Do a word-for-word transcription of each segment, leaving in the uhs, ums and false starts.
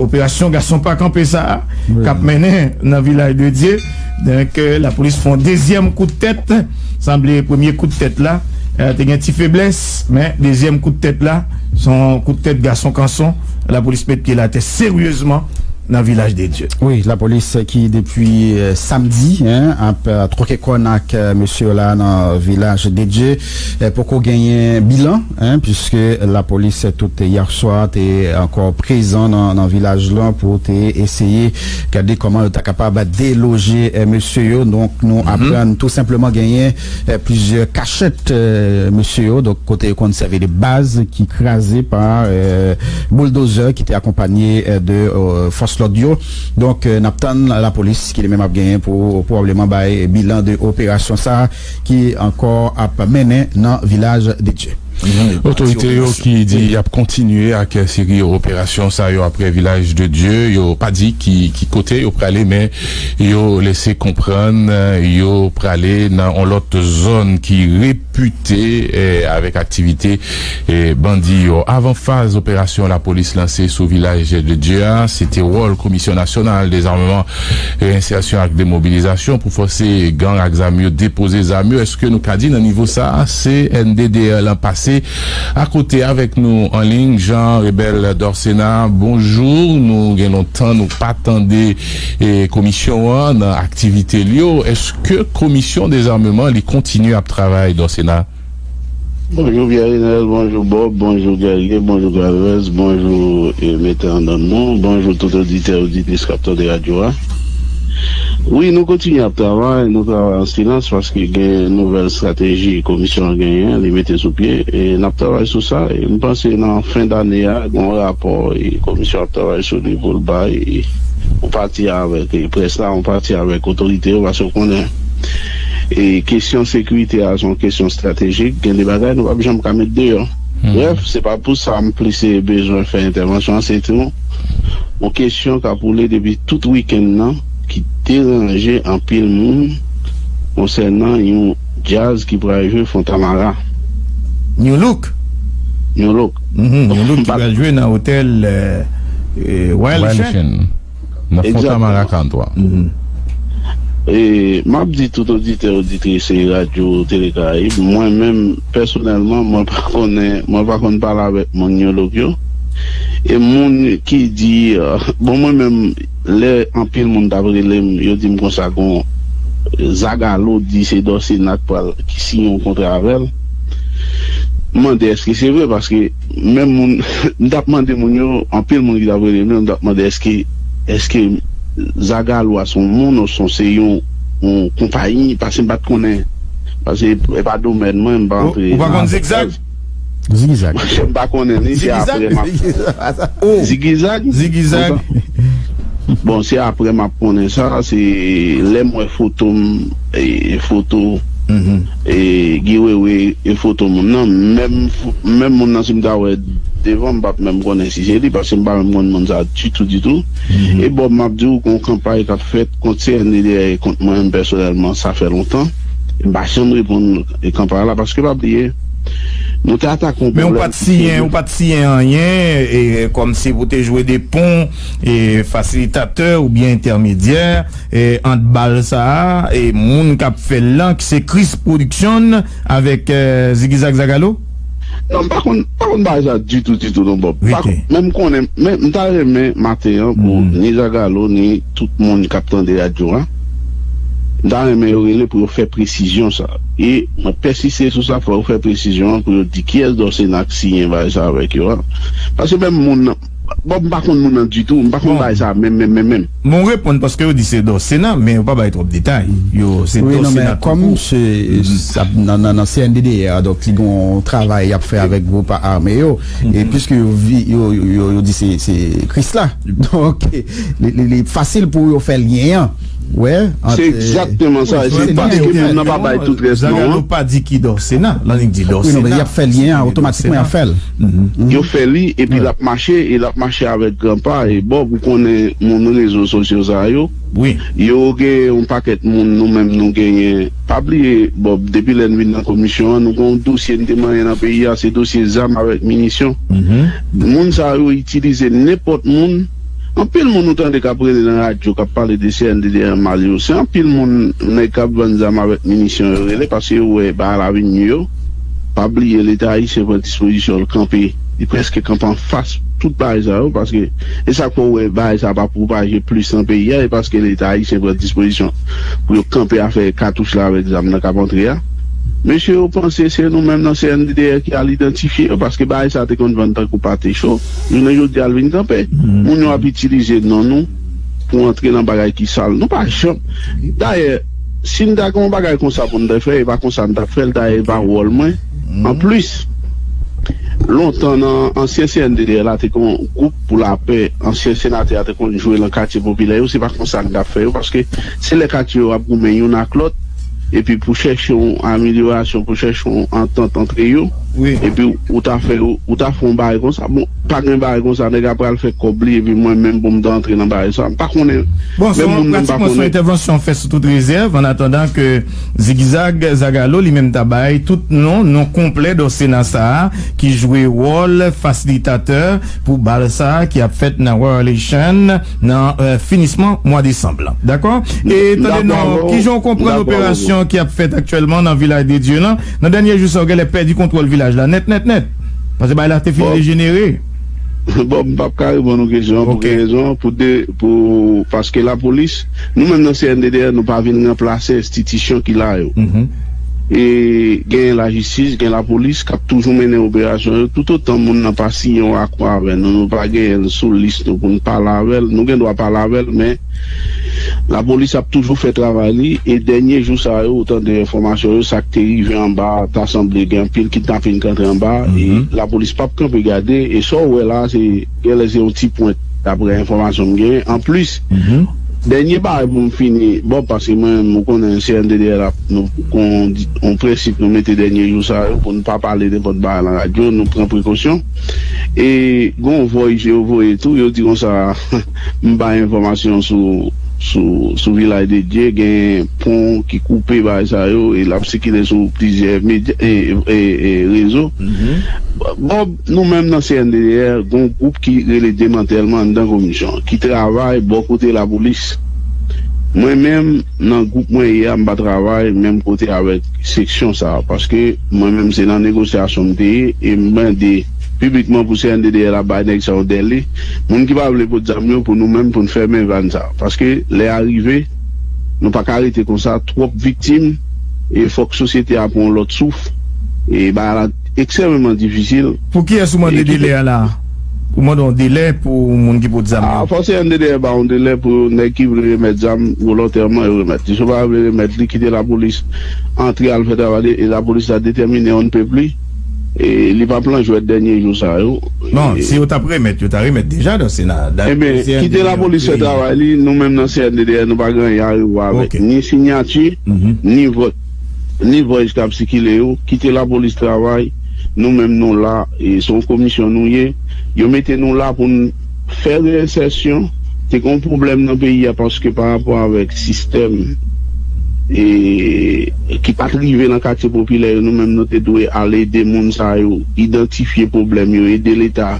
Operasyon Gason Pa Kanpe sa a, k ap mennen nan Vilaj de Dye. Donk, euh, lapolis fè yon dezyèm kout tèt. Sanble premye kout tèt la, euh, te gen ti feblès, men dezyèm kout tèt la, se yon kout tèt gason kanson. Lapolis met pye l atè seryezman nan Vilaj de Dye. Wi, lapolis ki depi, euh, samdi, hein, ap, euh, twoke kòn ak, euh, mesye yo la nan Vilaj de Dye. Euh, poko genyen bilan, hein, puiske lapolis tout yè swa te ankò prezan nan, nan vilaj lan pou te eseye gade kòman yo ta kapab deloje, eh, mesye yo. Donk, nou aprann tou senpleman genyen, eh, plizyè kachèt, eh, mesye yo. Donk, kote yo konn sèvi de baz ki kraze pa, eh, bouldozè ki te akonpanye, eh, de, eh, fòs lòd yo. Donk, eh, n ap tann lapolis ki li menm ap genyen pou pwobableman bay bilan de operasyon sa a ki ankò ap mennen nan Vilaj de Dye. Otorite yo ki di y ap kontinye ak seri operasyon sa yo apre Vilaj de Dye, yo pa di ki, ki kote yo prale, men yo lese konprann yo prale nan yon lòt zòn ki repite, eh, avèk aktivite, eh, bandi yo. Avan faz operasyon lapolis lanse sou Vilaj de Dye a, se te wòl Komisyon Nasyonal Dezamman, Reyensèsyon ak Demobilizasyon pou fòse gang ak zam yo depoze zam yo. Èske nou ka di nan nivo sa a, C N D D R lan pase? Akote avèk nou an liy, Jean Rebel Dorcena, bonjou. Nou gen lontan nou pa tande, eh, komisyon an nan aktivite li yo. Èske komisyon dezameman li kontinye ap travay, Dorcena? Bonjou Pierre Renel, bonjou Bob, bonjou Guerrier, bonjou Galvez, bonjou, eh, Mèt Andon, bonjou tout oditè, oditris k ap tande radyo a. Wi, nou kontinye ap travay, nou travay an silans paske gen nouvèl estrateji komisyon an genyen, li mete sou pye, e n ap travay sou sa. E m panse nan fen dane a, gen yon rapò e komisyon ap travay sou li pou l bay, e yon pati avèk, e près la, yon pati avèk otorite yo, paske w konnen, e kesyon sekirite a se yon kesyon estratejik, gen de bagay nou p ap janm ka met deyò. Brèf, se pa pou sa m plis bezwen fè entèvansyon an, se tou yon kesyon k ap woule depi tout wikenn nan, ki deranje anpil moun konsènan yon djaz ki pral jwe Fontamara. New Look. New Look. Mhm, New Look ki pral jwe nan otèl, eh, eh, Wild Wild Ocean. Ocean. Nan Fontamara karant twa. Mhm. E m ap di tout oditè, oditris e radyo Tele Karayib, mwen menm, pèsonèlman, mwen pa konnen, mwen pa konn pale avèk moun New Look yo. E moun ki di, euh, bon, mwen menm, lè anpil moun t ap rele m, yo di m konsa gon Zagalo di se Dorcena k pral, ki siyen yon kontra avè l. M mande èske se vre, paske menm moun, m t ap mande moun yo, anpil moun ki t ap rele m yo, m t ap mande èske, èske Zagalo a se yon moun osnon se yon, yon konpayi, paske m pa t konnen. Paske e pa domèn mwen, m pa antre. Ou pa konn Zigzag? Zigizag. Monchè, m pa konnen li, se apre m ap... Zigizag? Oh. Zigizag? Zigizag. Bon, se apre m ap konnen sa, se lè m wè foto m, e, e foto, e, Guy Wewe, e foto moun nan, menm, menm moun nan, si m ta wè devan, m p ap menm konnen si se li, paske m pa menm konn moun sa ditou, ditou. E bon, m ap di w, gon kanpay k ap fèt kont C N D D R e kont mwen menm pèsonèlman, sa fè lontan. E m pa janm reponn e kanpay la, paske pa bliye, nou te atake yon pwoblèm. Men ou pa t siyen, ou pa t siyen anyen, e, kòmsi pou te jwe de pon, e, fasilitatè oubyen entèmedyè, e, ant bal sa a, e, moun k ap fè l lan, ki se Chris Production avèk, e, Zigizag Zagalo? Non, m pa konn, pa konn bagay sa ditou, ditou, non, Bob. Pa konn, men m konnen, men m ta renmen maten an pou ni Zagalo, ni tout moun k ap tande radyo a, m ta renmen yo rele pou yo fè presizyon sa. E mwen pèsiste sou sa, fò yo fè presizyon an pou yo di kiyès Dorcena k siyen bagay sa avèk yo a. Paske menm moun nan, bon, m pa konn moun nan ditou, m pa konn bagay sa menm, menm, menm, menm. Bon, w reponn paske yo di se Dorcena, men yo pa bay twòp detay. Yo, se Dorcena tou kou. Wi, non, men kòm se, sa, nan, nan, nan C N D D R, donk, li gon travay y ap fè avèk gwoup ame yo. E piske yo, yo, yo, yo di se, se Chris la. Donk, li, li, li fasil pou yo fè lyen an. Wè, se egzakteman sa. Se paske moun nan pa bay tout rès non an. Zagalo pa di ki Dorcena, l annik di Dorcena. Wi, non, men y ap fè lyen an, otomatikman y ap fè l. Yo fè li, epi l ap mache, e l ap mache avèk Granpa, e Bob, ou konnen moun rezo sosyo sa yo. Wi. Yo gen yon pakèt moun, nou menm nou genyen. Pa bliye, Bob, depi lè n vin nan komisyon an, nou gen yon dosye n te manyen nan peyi a, se dosye zam avèk minisyon. Moun sa yo itilize nenpòt moun Anpil moun ou tande k ap rele nan radyo, k ap pale de C N D D A mal yo, se anpil moun, nèg k ap vann zam avèk minisyon yo rele, paske yo wè bagay la vin nui yo. Pa bliye, Leta ayisyen pran dispozisyon l kanpe, li prèske kanpe anfas tout bagay sa yo, paske e sa k fè w wè bagay sa pa pwopaje plis nan peyi a, e paske Leta ayisyen pran dispozisyon pou yo kanpe afè katouch la avèk zam nan k ap antre a. Mesye yo panse se nou menm nan C N D D A ki al idantifye yo, paske bagay sa te konn vann tankou pate cho, jounen jodi a l vin kanpe. Moun yo ap itilize non nou pou antre nan bagay ki sal. Nou pa janm. Dayè, si n ta gen yon bagay konsa pou n te fè, e pa konsa n t ap fè l, dayè, e pa wòl mwen. Anplis, lontan nan ansyen C N D D A la, te gen yon gwoup pou lapè, ansyen senatè a te konn jwe nan katye popilè yo, se pa konsa n t ap fè yo, paske se lè katye yo ap goumen youn ak lòt, epi pou chèche yon amelyorasyon, pou chèche yon antant antre yo, epi ou ta fè yo, ou ta fè yon bagay konsa. Bon, pa gen bagay konsa, nèg la pral fè kòb li, epi mwen menm pou m ta antre nan bagay sa, m pa konnen. Bon, se yon, pratikman se yon entèvansyon fè sou tout rezèv, an atandan ke Zigzag Zagalo li menm ta bay tout non, non konplè Dòsena sa a, ki jwe wòl fasilitatè pou bal sa a ki ap fèt nan War Relation nan, euh, finisman mwa desanm lan. Dakò? E tande non, kijan w konprann operasyon ki ap fèt aktyèlman nan Vilaj de Dye lan? Nan dènye jou sa, w genlè pèdi kontwòl vilaj la nèt, nèt, nèt. Paske bagay la te fin dejenere. Bon, m p ap ka reponn ou kesyon an pou de rezon, pou de, pou, paske lapolis, nou menm nan C N D D A, nou pa vin ranplase enstitisyon ki la yo. E gen lajistis, gen lapolis k ap toujou mennen operasyon yo. Toutotan moun nan pa siyen yon akò avè nou, nou pa genyen l sou lis nou pou n pale avè l, nou gen dwa pale avè l, men lapolis ap toujou fè travay li. E dènye jou sa yo, ou tande enfòmasyon yo, sa k te rive anba, ta sanble gen anpil kidnaping k antre anba, e lapolis p ap kanpe gade, e sa w wè la, se genlè se yon ti pwent, daprè enfòmasyon m genyen. Anplis, dènye bagay pou m fini, bon, paske mwen menm, ou konnen, C N D D A la, nou gon yon prensip nou mete dènye jou sa yo pou n pa pale nenpòt bagay nan radyo, nou pran prekosyon. E gon voice yo voye tou, yo di konsa, m bay enfòmasyon sou, sou, sou Vilaj de Dye, gen pon ki koupe bagay sa yo, e l ap sikile sou plizyè medya, e, e, e rezo. Bon, nou menm nan C N D D A, gon gwoup ki rele Demantèlman anndan komisyon, ki travay bò kote lapolis. Mwen menm, nan gwoup mwen ye a, m pa travay menm kote avèk seksyon sa a, paske mwen menm se nan negosyasyon m te ye, e m mande piblikman pou C N D D A la bay nèg sa yo dèle, moun ki pa vle pot zam yo pou nou menm pou n fèmen vàn sa a, paske lè a rive, nou pa ka rete konsa, twòp viktim, e fòk sosyete a pran yon lòt souf, e bagay la ekstrèmeman difisil. Pou kiyès ou mande delè a la? Ou mande yon delè pou moun ki pot zam yo? A, fòk C N D D A ba yon delè pou nèg ki vle remèt zam volontèman yo remèt li. Si w pa vle remèt li, kite lapolis antre al fè travay li, e lapolis la detèmine on ne peut plus. E li p ap lan jwèt dènye jou sa yo. Non, si yo t ap remèt, yo ta remèt deja nan Sena. Ebyen, kite lapolis fè travay li, nou menm nan C N D D A, nou pa gen anyen a rewè avèk ni siyati, ni vòt, ni voice k ap sikile yo, kite lapolis travay, nou menm nou la, e se yon komisyon nou ye, yo mete nou la pou n fè reyensèsyon, te gen yon pwoblèm nan peyi a paske pa rapò avèk sistèm, e, ki pa t rive nan katye popilè yo, nou menm nou te dwe al ede moun sa yo, idantifye pwoblèm yo, ede Leta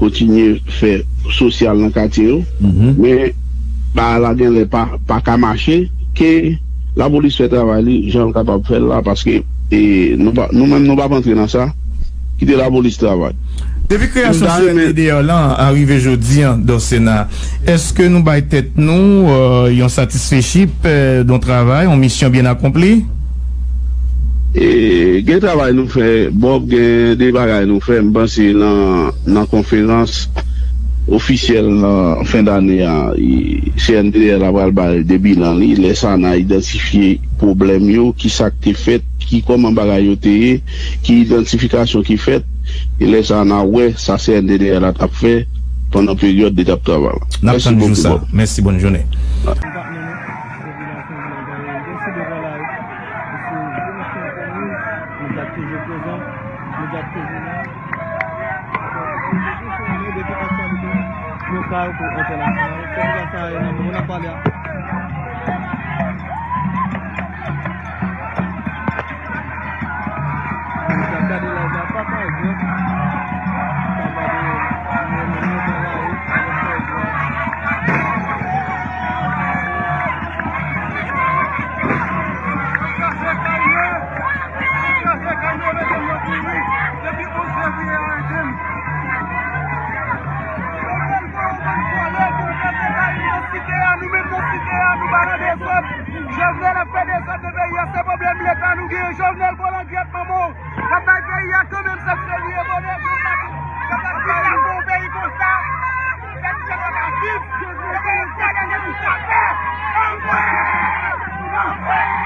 kontinye fè sosyal nan katye yo. Men, bagay la genlè pa, pa ka mache, ke lapolis fè travay li, jan l kapab fè l la, paske, e, nou pa, nou menm nou p ap antre nan sa, kite lapolis travay. Depi kreyasyon C N D D A lan a rive jodi an, Dòsena, èske nou bay tèt nou, euh, yon satisfechip, euh, yon travay, yon misyon byen akonpli? E, gen travay nou fè, Bob, gen de bagay nou fè, m panse nan, nan konferans ofisyèl nan fen dane a, e, C N D D A la pral bay de bilan li, lè sa n a idantifye pwoblèm yo, ki sa k te fèt, ki kòman bagay yo te ye, ki idantifikasyon ki fèt, e lè sa a n a wè sa C N D D A la t ap fè pandan peryòd li t ap travay la. N ap tann jou sa. Mèsi, bòn jounen. Medya k toujou prezan, medya k toujou la. Depi aktyalite lokal kou entènasyonal, se konsa sa ye nan moman n ap pale a. Moun k ap gade live la, pataje. Pataje, mwen menm mwen travay avèk live la. Desann nan peyi a, se pwoblèm Leta nou genyen. Jovenel, pran langyèt manman w. N ap bay peyi a kanmenm, sa k fè nou ye bonè. N ap bay yon peyi konsa. Sa ki fè nou pa viv. Yo pa espere nou pa fè. Anmwey! Anmwey!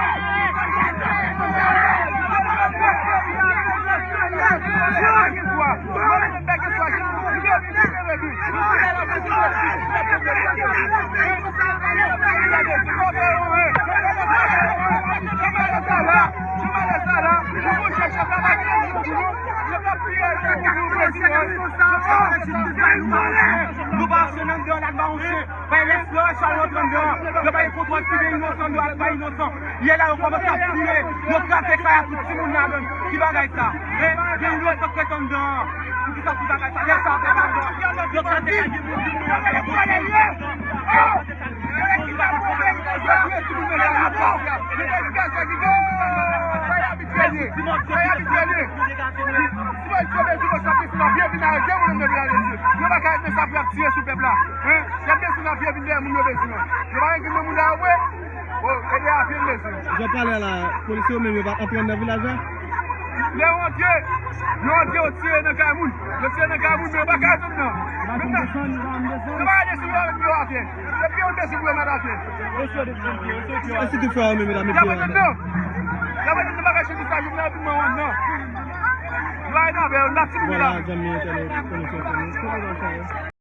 Nou pa aksyon nan dèyè la, nou pa yon chen. Pa gen lespri, chalè antre anndan. Yo pa gen kontwòl sivil, inosan, dwa pa inosan. Yè la, yo kòmanse ap tire. Yo kraze kay a tout timoun ladan. Ki bagay sa? Hein? Gen inosan k ret anndan. Poukisa ti bagay sa? Lè sa, yo kraze kay, gen moun, gen moun ladan. Yo pa ka ret nan sa pou y ap tire sou pèp la. Hein? Y ap desann avyon vin dèyè moun yo bezwen. Yo pa gen moun la yo vre. Bon, ede avyon bezwen. Jan w pale a la, polisye yo menm yo pa antre anndan vilaj la? Lè yo antre, yo antre, yo tire nan kay moun. Yo tire nan kay moun, men yo pa ka antre anndan. Yo pa ka desann, yo pa ka desann. Yo pa ka desann, yo pa ka met pye yo atè. Se pye yo desann pou yo met atè. Èske tout frè yo menm yo ta met pye yo anndan? Y ap antre anndan. Y ap antre anndan, bagay chèf di sa, Jovenel ap vin nan anndan. Yo pa antre anndan, yo nati pou yo la. Vwala, zanmi entènèt, koneksyon fini. Se konsa sa ye.